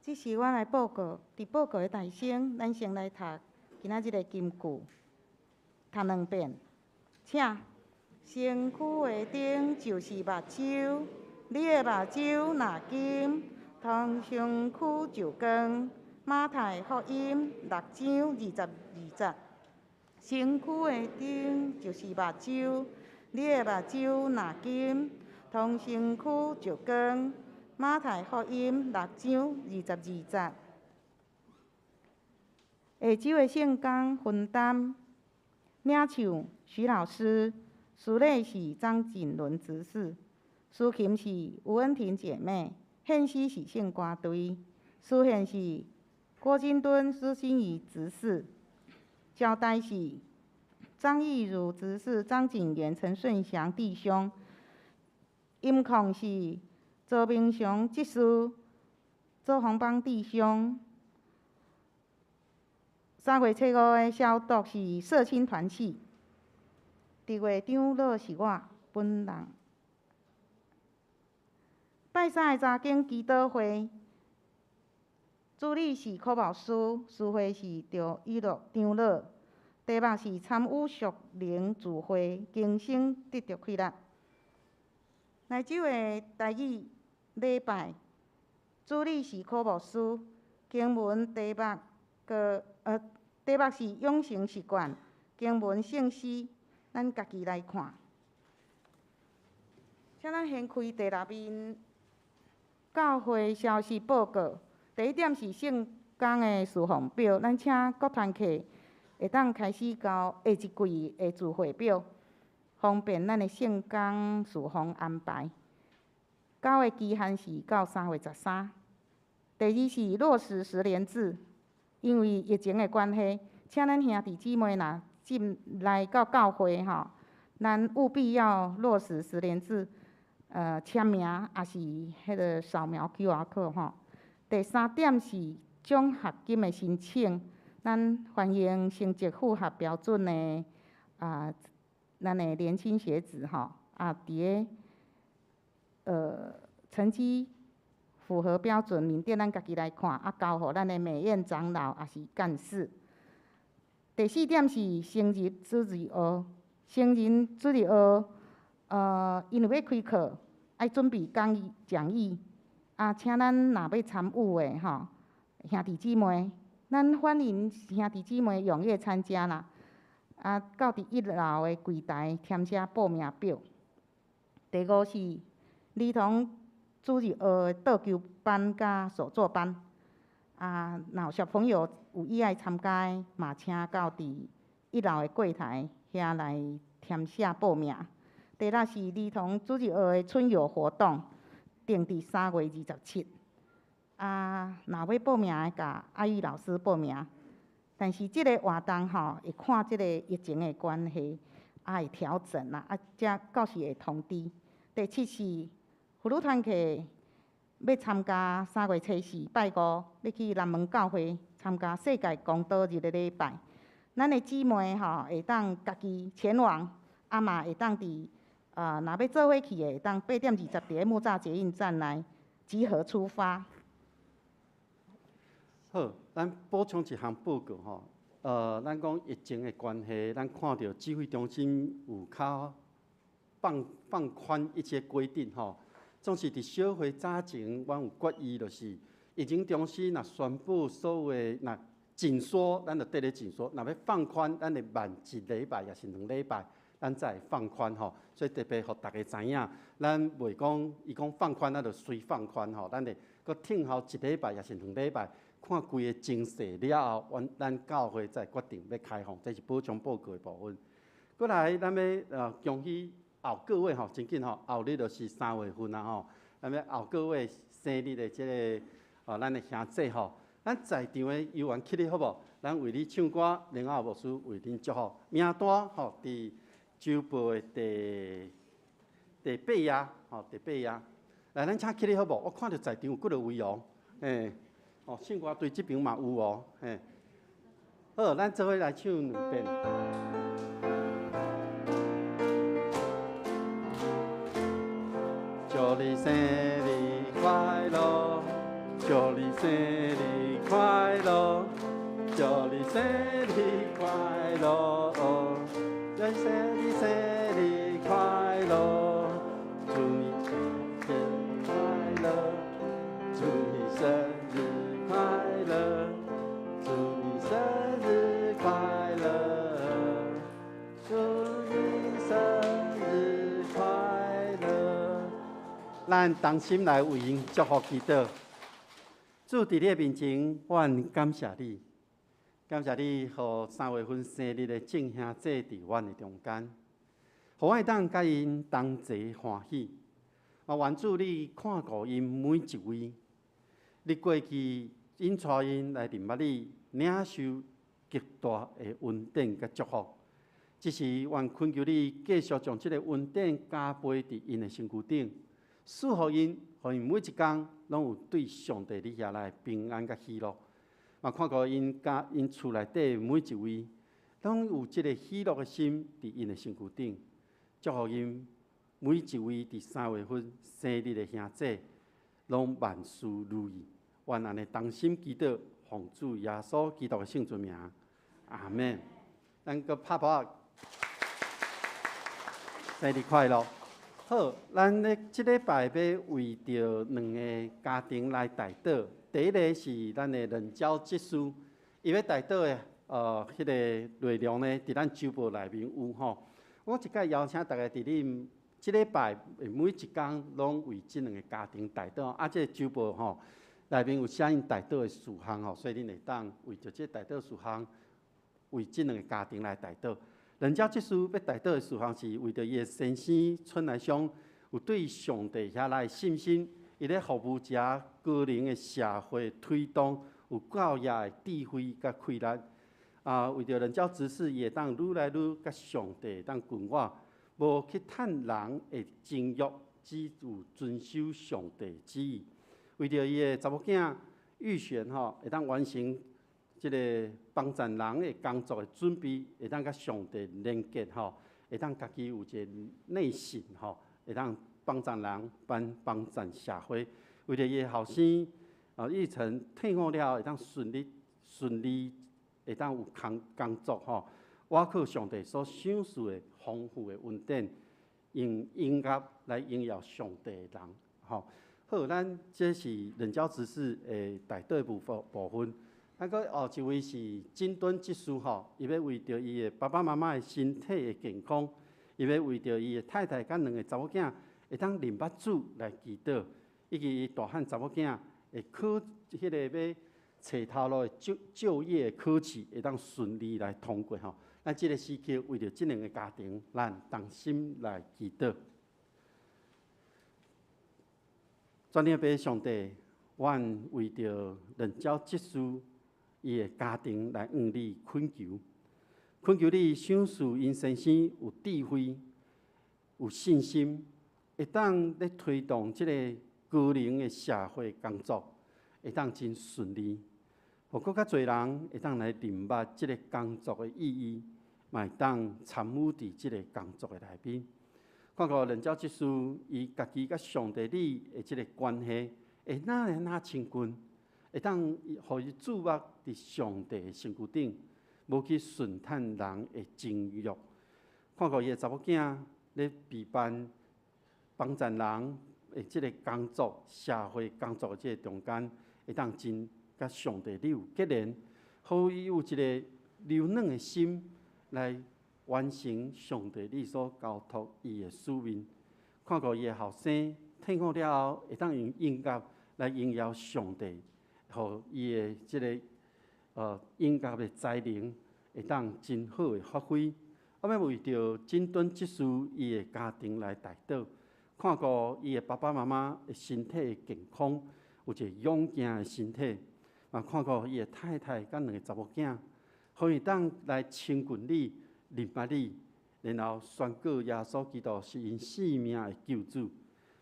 這是我來報告，佇報告的大先，咱先來讀今仔日的金句，讀兩遍，請。身軀的燈就是目睭，你的目睭若金，全身軀就光。馬太福音六章二十二節。身軀的燈就是目睭，你的目睭若金，全身軀就光。馬太福音六章二十二節。下週的聖工分擔，領唱徐老師，司禮是張錦倫執事，司琴是吳恩婷姐妹，獻詩是聖歌隊，司獻是郭金敦、施心怡執事，交代是張義如執事、張景元、陳順祥弟兄，音控是周明雄執事、周鴻邦弟兄。3月初5的消毒是社青團契，特會長老是我本人。拜三的查經祈禱會，主理是柯牧師，司會是趙以樂長老。題目是參與屬靈聚會，更新得著氣力。來週的台語禮拜，主理是柯牧師，經文題目個題目是養成習慣，經文聖詩，咱家己來看。請咱掀開第六面教會消息報告。第一點是聖工的事奉表，咱請各團契會當開始交下一季的聚會表，方便咱的聖工事奉安排。交的期限是到3月13。第二是落實實聯制，因為疫情的關係，請咱兄弟姊妹若進來到教會吼，咱務必要落實實聯制，簽名抑是彼个掃描 QR code 吼。第三點是獎學金的申請，咱歡迎成績符合標準的啊，咱的年輕學子吼，啊，佇个成績符合標準，面頂咱家己來看，啊，交予咱的美院長老抑是幹事。第四點是成人主日學，成人主日學，因為欲開課，愛準備講義講義，啊，請咱若欲參與的吼，兄弟姊妹，咱歡迎兄弟姊妹踴躍參加啦。啊，到佇一樓的櫃台填寫報名表。第五是兒童主日學的桌球班佮手作班，啊，若有小朋友有意愛參加的，嘛請到佇一樓的櫃台遐來填寫報名。第六是兒童主日學的春遊活動，定佇3月27。啊，若欲報名的，共阿玉老師報名。但是這个活動吼，會看這个疫情的關係，啊會調整啦，啊，才到時會通知。第七是婦女團契欲參加3月初4拜五，欲去南門教會參加世界公道日的禮拜。咱的姊妹吼，會當家己前往，啊嘛會當佇啊，若欲做伙去的，會當8點20佇咧木柵捷運站來集合出發。好，咱補充一項報告吼。咱講疫情的關係，咱看著指揮中心有較放寬一些規定吼。總是佇小會早前，阮有決議，就是疫情中心若宣布所有的若緊縮，咱就綴咧緊縮；若欲放寬，咱會慢一禮拜，抑是兩禮拜，咱才會放寬吼。所以特別予大家知影，咱袂講伊講放寬，咱就隨放寬吼。咱會閣聽候一禮拜，抑是兩禮拜。看規个情勢了後，阮咱教會再決定欲開放，這是補充報告的部分。閣來，咱欲恭喜後個月吼，真緊吼，後日就是3月份啊吼。咱欲後個月生日的這个哦，咱的兄弟吼，咱在場的有緣起立好無？咱為你唱歌，然後牧師為恁祝福。名單吼，佇週報的第八頁吼，第八頁。來，咱請起立好無？我看著在場有幾落位哦，嘿。哦，聖歌隊這邊嘛有哦，嘿。好，咱做伙來唱兩遍。祝你生日快樂，祝你生日快樂，祝你生日快樂，祝你生日快樂，祝你生日快樂，祝你生日快樂，祝你生日快樂，祝你生日快樂。咱同心來為𪜶祝福祈禱。主，佇你的面前，阮感謝你，感謝你予3月份生日的眾兄弟佇阮的中間，予阮會當佮𪜶同齊歡喜。嘛，願主你看顧𪜶每一位，你過去引帶𪜶來認捌你，領受極大的恩典佮祝福。這時，願懇求你繼續將這个恩典加倍佇𪜶的身軀頂，賜予𪜶，予𪜶每一工攏有對上帝你遐來平安佮喜樂。嘛，看顧𪜶家𪜶厝內底每一位，攏有這个喜樂的心佇𪜶的身軀頂，祝福𪜶每一位佇3月份生日的兄弟，攏萬事如意。願按呢同心祈禱，奉主耶穌基督的聖尊名，阿門。咱閣拍噗仔，生日快樂！好，咱咧這禮拜欲為著兩个家庭來代禱。第一个是咱的人交執事，伊欲代禱的，彼个內容呢，佇咱週報內面有吼。我一概邀請大家佇恁這禮拜每一工攏為這兩个家庭代禱。啊，這个週報吼內面有寫𪜶代禱的事項吼，所以恁會當為著這代禱事項，為這兩个家庭來代禱。人家這事欲代禱的事項是為著伊的先生春來湘有對上帝遐來的信心，伊咧服務遮高齡的社會推動有夠額的智慧佮氣力。啊，為著人教執事，伊會當愈來愈佮上帝會當近我，無去趁人的情慾，只有遵守上帝旨意。為著伊的查某囝玉璇吼，會當完成這个幫贊人的工作的準備，會當佮上帝連結吼，會當家己有一个內心吼，會當幫贊人，幫幫贊社會。為著伊的後生啊，玉成退伍了後，會當順利順利會當有工工作吼，倚靠上帝所賞賜的豐富的恩典，用音樂來榮耀上帝的人吼。好，咱這是人教執事的代禱部分部分。啊，閣哦，一位是金敦執事吼，伊欲為著伊的爸爸媽媽的身體的健康，伊欲為著伊的太太佮兩个查某囝會當認捌主來祈禱，以及伊大漢查某囝會考彼个欲揣頭路的就就業的考試會當順利來通過吼。咱這个時刻為著這兩个家庭，咱同心來祈禱。全能的上帝，阮為著人教執事伊的家庭來向你懇求，懇求你賞賜𪜶先生有智慧、有信心，會當咧推動這个高齡的社會工作，會當真順利，予閣較濟人會當來認捌這个工作的意義，嘛會當參與佇這个工作的內面。看顧人教執事，伊家己佮上帝你的這个關係，會哪會哪親近，會當予伊注目佇上帝的身軀頂，無去順趁人的情慾。看顧伊的查某囝咧備辦幫贊人的這个工作、社會工作的這个中間，會當真佮上帝你有結連，予伊有一个柔軟的心來完成上帝你所交託伊的使命。看顧伊的後生退伍了後，會當用音樂來榮耀上帝，予伊的這个音樂的才能會當真好的發揮。我欲為著金敦執事伊的家庭來代禱，看顧伊的爸爸媽媽的身體的健康，有一个勇健的身體，嘛看顧伊的太太佮兩个查某囝，予伊當來親近你、認捌你，然後宣告耶穌基督是𪜶性命的救主。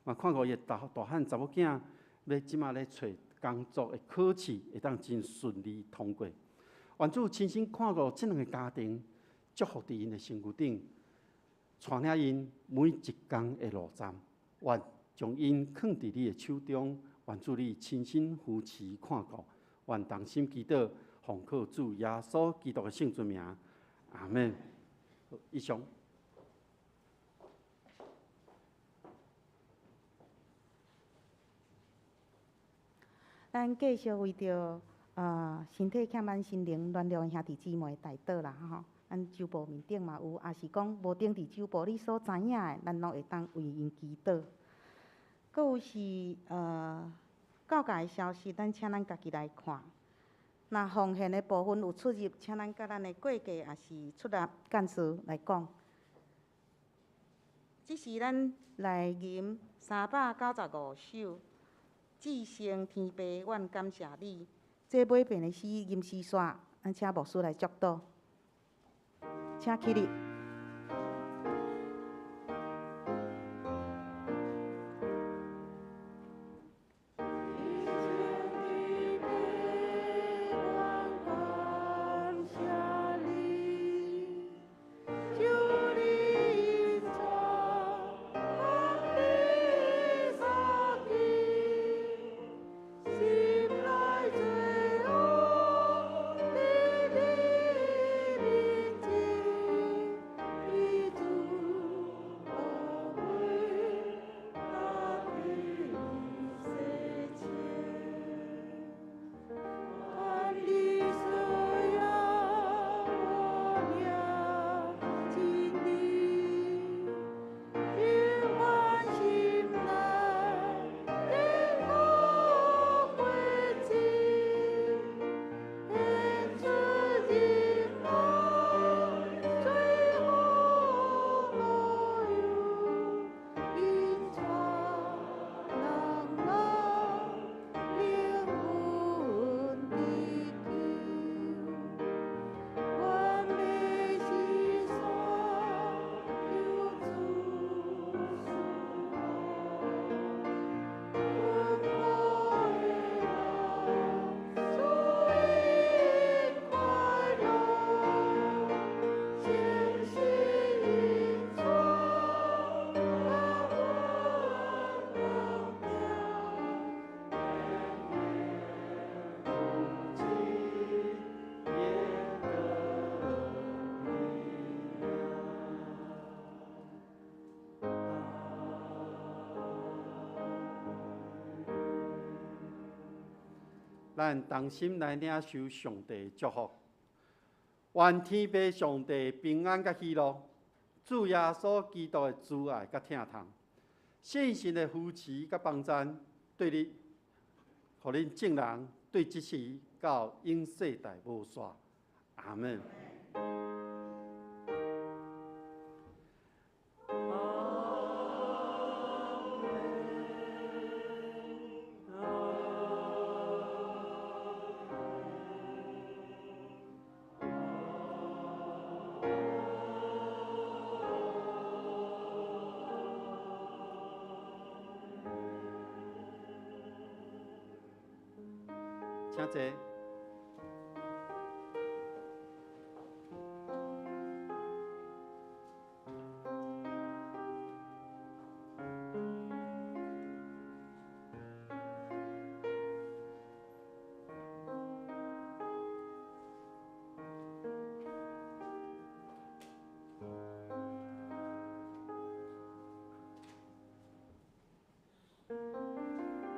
嘛看顧伊的大大漢查某囝，欲這馬咧揣工作的考試，會當真順利通過。願主親身看顧這兩个家庭，祝福佇𪜶的身軀頂，帶領𪜶每一工的路站，願將𪜶囥佇你的手中，愿主你亲身扶持看顾，愿同心祈祷，奉靠主耶稣基督的圣尊名，阿门。以上。咱继续为著身体欠安、心灵软弱的兄弟姊妹代祷啦吼。咱周报面顶嘛有，也是讲无顶伫周报你所知影的，咱攏会当为𪜶祈祷。阁有是教界的消息，咱请咱家己来看。若奉献的部分有出入，请咱佮咱的会计也是出纳干事来讲。这是咱来吟395首。至圣天父，阮感谢你。这尾遍的诗吟诗煞，咱请牧师来祝祷，请起立。咱同心来领受上帝的祝福，愿天父上帝平安佮喜乐，主耶稣基督的慈爱佮疼痛，圣神的扶持佮帮赞，对你，予恁众人对这时到永世代无煞。阿门。请坐。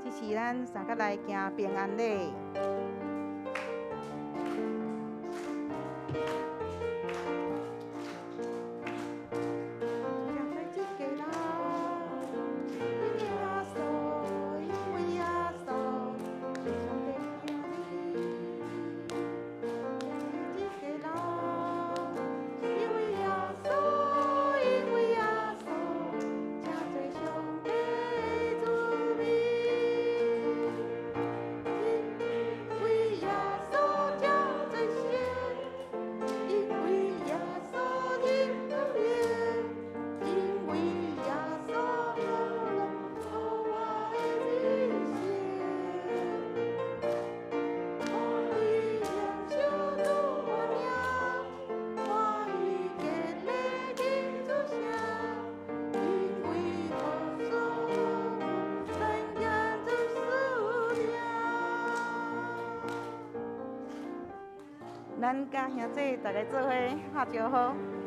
这是咱三个来行平安礼。咱佮兄姊逐个做伙拍招呼。